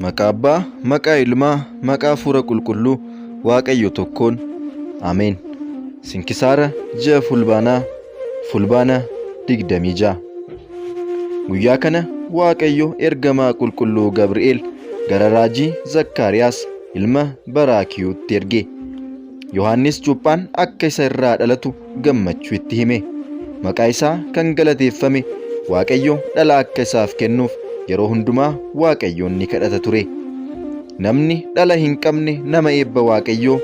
Maqaa Abbaa, maqaa Ilmaa, maqaa Hafuura Qulqulluu, Waaqayyo tokkoon. Ameen. Sinkisaara ji'a Fulbaanaa, Fulbaana 26. Guyyaa kana Waaqayyo ergamaa qulqulluu Gabri'eel gara raajii Zakkaariyaas ilma Baraakiyuutti erge. Yohaannis cuuphaan akka isa irraa dhalatu gammachuu itti hime. Maqaa isaa kan galateeffame Waaqayyo dhala akka isaaf kennuuf yeroo hundumaa Waaqayyoon ni kadhata ture. Namni dhala hin qabne nama eebba Waaqayyoo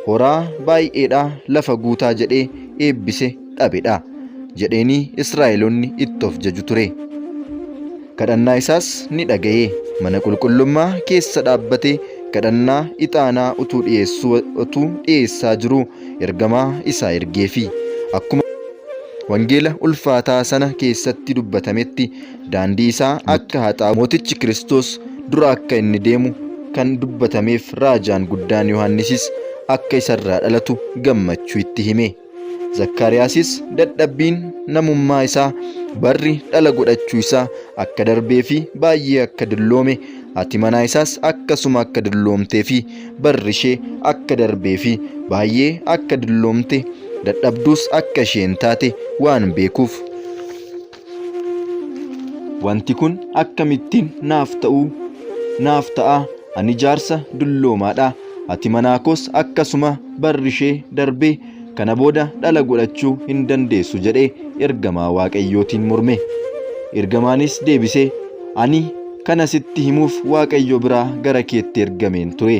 horaa baay'eedhaa lafa guutaa jedhee eebbise dhabedha jedheenii Israa'eloonni itti of jaju ture. Kadhannaa isaas ni dhaga'e. Mana qulqullummaa keessa dhaabbatee kadhannaa ixaanaa utuu dhi'eessuu utuu dhi'eessaa jiruu ergamaa isaa ergeefi. Akkuma wangeela ulfaataa sana keessatti dubbatametti daandii isaa akka haxaa'u mootichi Kiristoos dura akka inni deemu kan dubbatameef raajaan guddaan Yohaannisis akka isarraa dhalatu gammachuu itti hime. Zakkaariyaasis dadhabbiin namummaa isaa barri dhala godhachuu isaa akka darbee fi baay'ee akka dulloome haati manaa isaas akkasuma akka dulloomtee fi barri ishee akka darbee fi baay'ee akka dulloomte dadhabduus akka isheen taate waan beekuuf wanti kun akkamittiin naaf ta'uu naaf ta'a ani jaarsa dulloomaadha haati manaa koos akkasuma barri ishee darbee kana booda dhala godhachuu hin dandeessu jedhee ergamaa Waaqayyootiin morme. Ergamaanis deebisee, Ani kana sitti himuuf Waaqayyo biraa gara keetti ergameen ture.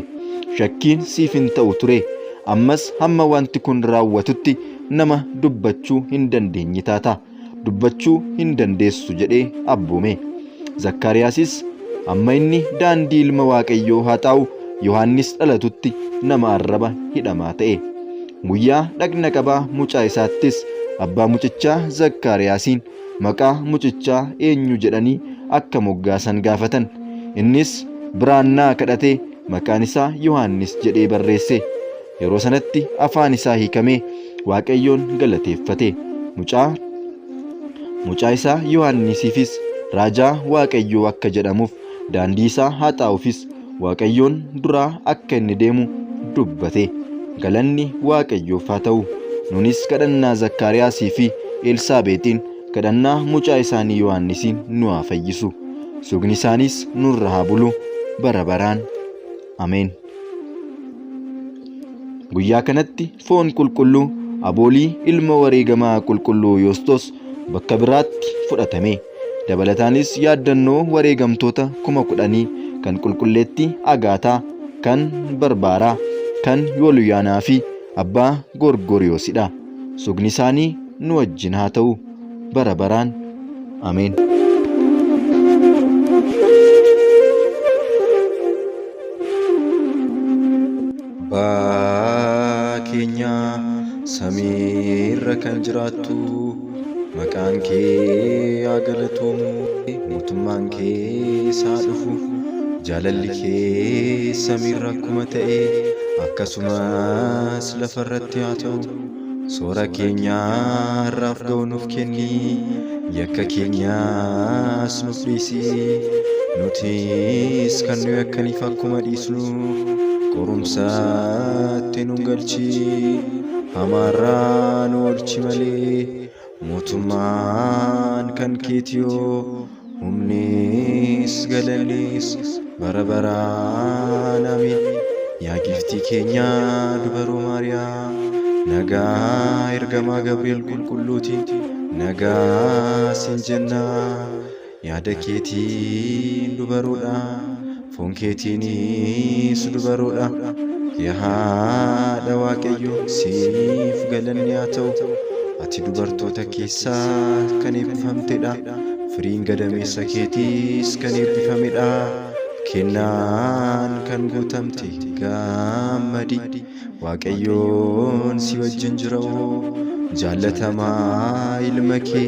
Shakkiin siif hin ta'u ture. Ammas hamma wanti kun raawwatutti nama dubbachuu hin dandeenye taata. Dubbachuu hin dandeessu jedhee abboome. Zakkaariyaasis hamma inni daandii ilma Waaqayyoo haxaa'u Yohaannis dhalatutti nama arraba hidhamaa ta'e. Guyyaa dhaqna qabaa mucaa isaattis abbaa mucichaa Zakkaariyaasiin maqaa mucichaa eenyu jedhanii akka moggaasan gaafatan. Innis biraannaa kadhatee maqaan isaa Yohaannis jedhee barreesse. Yeroo sanatti afaan isaa hiikamee Waaqayyoon galateeffate. Mucaa mucaa isaa Yohaannisiifis raajaa Waaqayyoo akka jedhamuuf daandii isaa haxaa'uufis Waaqayyoon duraa akka inni deemu dubbate. Galanni Waaqayyoof haa ta'u. Nunis kadhannaa Zakkaariyaasii fi Elsaabeexiin kadhannaa mucaa isaanii Yohaannisiin nu haa fayyisu. Sugni isaaniis nurra haa bulu bara baraan. Ameen. Guyyaa kanatti foon qulqulluu aboolii ilma wareegamaa qulqulluu Yoostos bakka biraatti fudhatame. Dabalataanis yaaddannoo wareegamtoota 10,000 kan qulqulleettii Agaataa, kan Barbaaraa, kan Yooluyaanaa fi abbaa Gorgoriyoosidha. Sugni isaanii nu wajjin haa ta'u bara baraan. Ameen. Abbaa keenya samiirra kan jiraattu maqaan kee haa galatoomu mootummaan kees haa dhufu jaalalli kee samiirra akkuma ta'e akkasumas lafarratti haa ta'u Soora keenya har'aaf ga'u nuuf kenni, yakka keenyas nuuf dhiisi, nutis kan nu yakkaniif akkuma dhiisnu, qorumsatti nu hin galchin, hamaarraa nu oolchi malee, mootummaan kan keetiyoo, humnis galannis bara baraan amiin. Yaa giiftii keenya dubaroo Maariyaam, nagaa ergamaa Gabri'eel qulqulluutiin nagaa siin jenna. Yaada keetiin dubaroodha, foon keetiinis dubaroodha. Yaa haadha Waaqayyoo siif galanni haa ta'u. Ati dubartoota keessaa kan eebbifamtedha. Firiin gadameessa keetiis kan eebbifamedha. Kennaan kan guutamte gammadi. Waaqayyoon si wajjin jira oo jaallatamaa ilma kee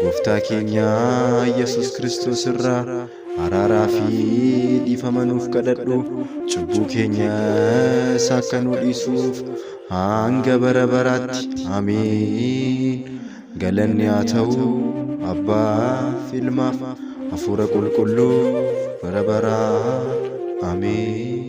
gooftaa keenya Yesus Kiristoos irraa araaraa fi dhiifama nuuf kadhadhu cubbuu keenyas akka nu dhiisuuf hanga bara baraatti ameen. Galanni haa ta'u Abbaaf Ilmaaf Hafuura Qulqulluuf bara baraan ameen.